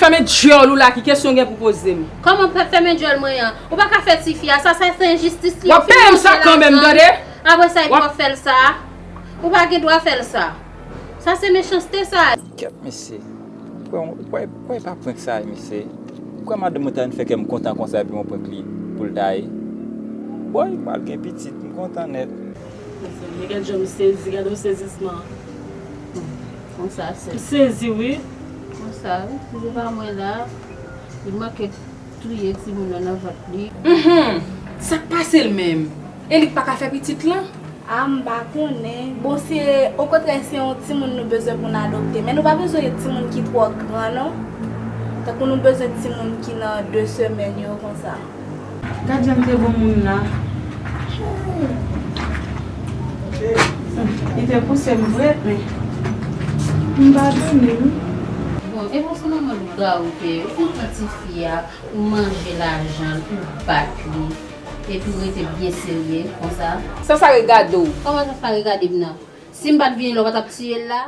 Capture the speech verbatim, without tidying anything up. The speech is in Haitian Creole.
Fèmen djòl ou la, ki kesyon w gen pou poze m? Kòman fè fèmen djòl mwen an? Ou pa ka fè tifi a sa, sa se enjistis li. W ap peye m sa kanmenm, tande? Apre sa, epi w ap fè l sa. Ou pa gen dwa fè l sa. Sa se mechanste sa. Kèt mesye. Ou kwè, ou kwè, ou kwè e pa prank sa ye, mesye? Ou kwè madanm mwen ta vin fè kè m kontan konsa epi yon prank li pou l ta ye? Bòy, m pral gen pitit, m kontan nèt. Mezanmi, gad jan m sezi, gade yon sezisman. Konsa se. M sezi, wi. Konsa, wi. Si se pa mwen la, li manke touye timoun nan nan vant li. Mhm. Sa k pase l menm? E li k pa ka fè pitit lan? A, m pa konnen. Bon, se, okontrè, se yon timoun nou bezwen pou n adopte. Men nou pa bezwen yon timoun ki twò gran, non. Tankou nou bezwen timoun ki nan de semèn yo, konsa. Gad jan m te bon moun la. Li te pouse m vre, men m padone l wi. Bon, e bon, se manman lougarou ke ou fin pran tifi a, ou manje lajan l, ou bat li, epi ou rete byen serye, konsa. Sa sa regade w? Kòman sa sa regade m nan? Si m pa t vini la, ou pa t ap tiye l la?